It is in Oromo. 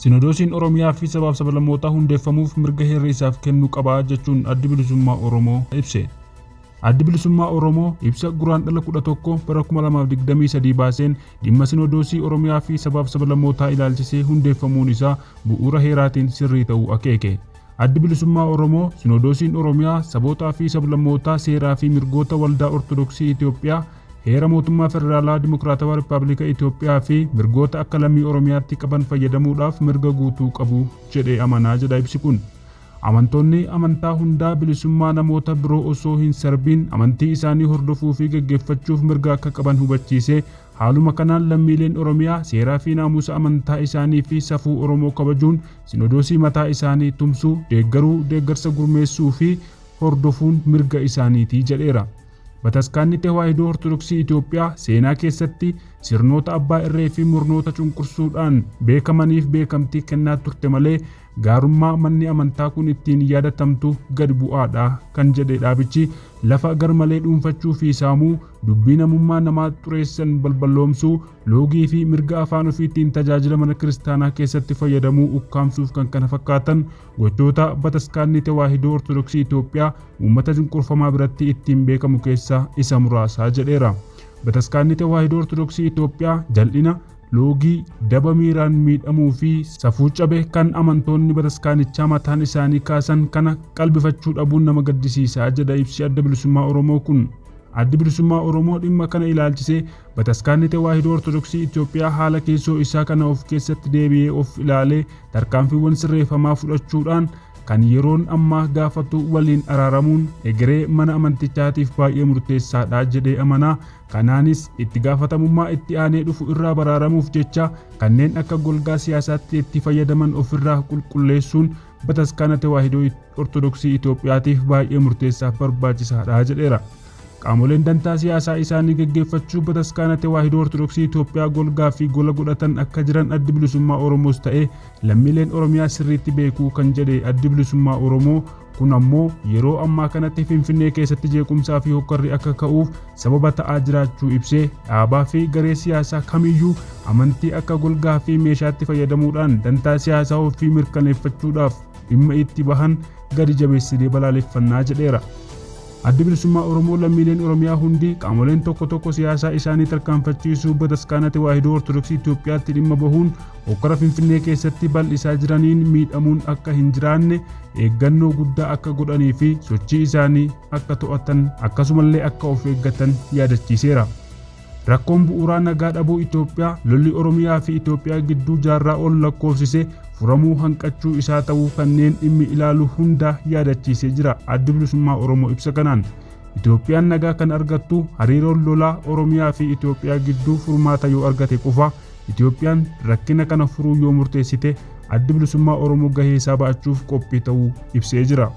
Sinodoosiin Oromiyaa fi sabaaf sablammootaa hundeeffamuuf mirga heerri isaaf kennu qaba jechuun Addi Bilisummaa Oromoo ibse. Addi Bilisummaa Oromoo ibsa Guraandhala 11 bara 2023 baaseen dhimma Sinodoosii Oromiyaa fi sabaaf sablammootaa ilaalchisee hundeeffamuun isaa bu'uura heeraatiin sirrii ta'uu akeeke. Addi Bilisummaa Oromoo Sinodoosiin Oromiyaa sabootaa fi sablammootaa seeraa fi mirgoota Waldaa Ortodoksii Itoophiyaa, Heera Mootummaa Federaalaa Dimokiraatawaa Rippaabilika Itoophiyaa fi mirgoota akka lammii Oromiyaatti qaban fayyadamuudhaaf mirga guutuu qabu jedhee amanaa jedha ibsi kun. Amantoonni amantaa hundaa bilisummaa namoota biroo osoo hin sarbiin amantii isaanii hordofuu fi gaggeeffachuuf mirga akka qaban hubachiisee, haaluma kanaan lammiileen Oromiyaa seeraa fi naamusa amantaa isaanii fi safuu Oromoo kabajuun Sinodoosii mataa isaanii tumsuu, deeggaruu, deeggarsa gurmeessuu fi hordofuun mirga isaaniiti jedheera. Bataskaanni Tewaahidoo Ortodoksii Itoophiyaa seenaa keessatti sirnoota abbaa irree fi murnoota cunqursuudhaan beekamaniif beekamtii kennaa turte malee gaarummaa manni amantaa kun ittiin yaadatamtu gad bu'aadha kan jedhe dhaabichi, lafa garmalee dhuunfachuu fi saamuu, dubbii namummaa namaa xureessan balballoomsuu, loogii fi mirga afaan ofiitiin tajaajila mana kiristaanaa keessatti fayyadamuu ukkaamsuuf kan kana fakkaatan gochoota Bataskaanni Tewaahidoo Ortodoksii Itoophiyaa uummata cunqurfamaa biratti ittiin beekamu keessaa isa muraasa jedheera. Bataskaanni Tewaahidoo Ortodoksii Itoophiyaa jal'ina, loogii, daba miiraan miidhamuu fi safuu cabe kan amantoonni bataskaanichaa mataan isaanii kaasan kana qalbifachuu dhabuun nama gaddisiisa jedha ibsi Adda Bilisummaa Oromoo kun. Addi Bilisummaa Oromoo dhimma kana ilaalchisee Bataskaanni Tewaahidoo Ortodoksii Itoophiyaa haala keessoo isaa kana of keessatti deebi'ee of ilaalee tarkaanfiiwwan sirreeffamaa fudhachuudhaan kan yeroon ammaa gaafatu waliin araaramuun egeree mana amantichaatiif baay'ee murteessaadha jedhee amana. Kanaanis itti gaafatamummaa itti aanee dhufu irraa baraaramuuf jecha kanneen akka golgaa siyaasaatti itti fayyadaman ofirraa qulqulleessuun Bataskaana Tewaahidoo Ortodoksii Itoophiyaatiif baay'ee murteessaaf barbaachisaadha jedheera. Qaamoleen dantaa siyaasaa isaanii gaggeeffachuu Bataskaana Tewaahidoo Ortodoksii Itoophiyaa golgaa fi gola godhatan akka jiran Addi Bilisummaa Oromoos ta'ee lammiileen Oromiyaa sirriitti beekuu kan jedhe Addi Bilisummaa Oromoo, kun ammoo yeroo ammaa kanatti Finfinnee keessatti jeequmsaa fi hokkarri akka ka'uuf sababa ta'aa jiraachuu ibsee, dhaabaa fi garee siyaasaa kamiyyuu amantii akka golgaa fi meeshaatti fayyadamuudhaan dantaa siyaasaa ofii mirkaneeffachuudhaaf dhimma itti bahan gadi jabeessinee balaaleffannaa jedheera. Addi Bilisummaa Oromoo lammiileen Oromiyaa hundi qaamoleen tokko tokko siyaasaa isaanii tarkaanfachiisuu Bataskaana Tewaahidoo Ortodoksii Itoophiyaatti dhimma bahuun hokkara Finfinnee keessatti bal'isaa jiraniin miidhamuun akka hin jiraanne eeggannoo guddaa akka godhanii fi sochii isaanii akka to'atan akkasumallee akka of eeggatan yaadachiiseera. Rakkoon bu'uuraa nagaa dhabuu Itoophiyaa lolli Oromiyaa fi Itoophiyaa gidduu jaarraa ol lakkoofsise furamuu hanqachuu isaa ta'uu kanneen dhimmi ilaalu hunda yaadachiisee jira Addi Bilisummaa Oromoo ibsa kanaan. Itoophiyaan nagaa kan argattu hariiroon lolaa Oromiyaa fi Itoophiyaa gidduu furmaata yoo argate qofa. Itoophiyaan rakkina kana furuu yoo murteessite Addi Bilisummaa Oromoo gahee isaa ba'achuuf qophii ta'uu ibsee jira.